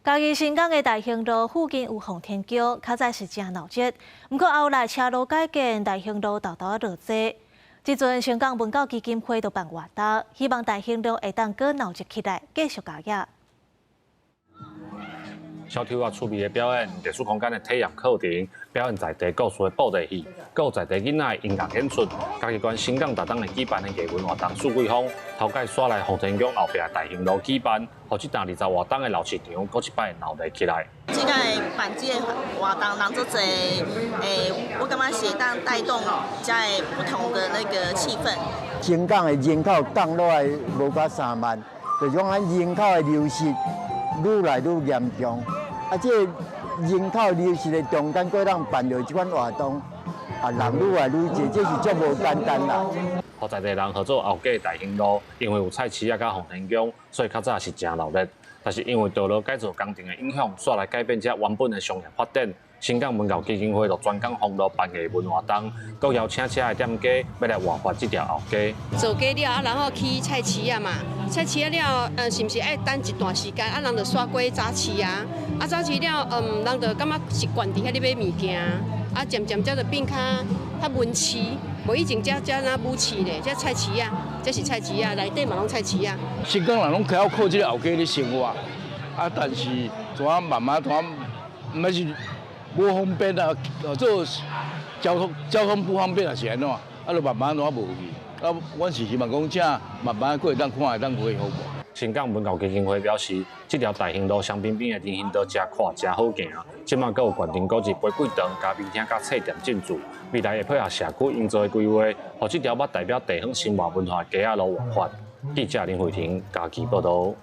嘉義新港的大興路附近有奉天宮，較早是誠鬧熱，毋過後來車路改建，大興路沓沓仔落濟。這陣新港文教基金會就辦活動，希望大興路會當閣鬧熱起來，繼續加油。小丑仔趣味的表演，藝術空間的體驗課程，表演在地故事的布袋戲，閣有在地囡仔的音樂演出。嘉義縣新港逐冬會舉辦的藝文活動四季風，頭擺煞來奉天宮後壁大興路舉辦，予這棟20外冬的老市場，閣一擺鬧熱起來。這個辦這个活動人足濟，我感覺是會當帶動遮个不同的那個氣氛。新港的人口降落來無到3萬，就是講咱人口的流失愈來愈嚴重。啊，這个人口流失的中間，閣當辦著這款活動，啊，人愈來愈濟，這是足無簡單啦。予在地人號做後街大興路，因為有菜市仔佮奉天宮，所以較早是誠鬧熱。但是因為道路改造工程的影響，煞來改變這原本的商業發展。新港文教基金會就專工封路辦藝文活動，閣邀請遮的店家欲來活化這條後街。做過了啊，然後去菜市仔嘛，菜市仔了，是毋是愛等一段時間？啊，人就煞過早市啊，啊早市了，人就感覺習慣佇遐咧買物件，啊漸漸才就變較較文市，無以前遮遮若武市咧，這菜市仔，這是菜市仔，內底嘛攏菜市仔。新港人攏較靠這個後街咧生活，啊，但是怎啊慢慢怎啊，毋是無方便啊，做交通不方便也是按怎，啊，就慢慢怎無去。啊，阮是希望講，這慢慢閣會當看會當恢復。新港文教基金會表示，這條大興路雙邊邊的人行道誠闊，誠好行。這馬閣有縣定古蹟玫瑰堂、咖啡廳佮冊店進駐，未來會配合社區營造的規劃，予這條捌代表地方生活文化的街仔路活化。記者林慧婷嘉義報導。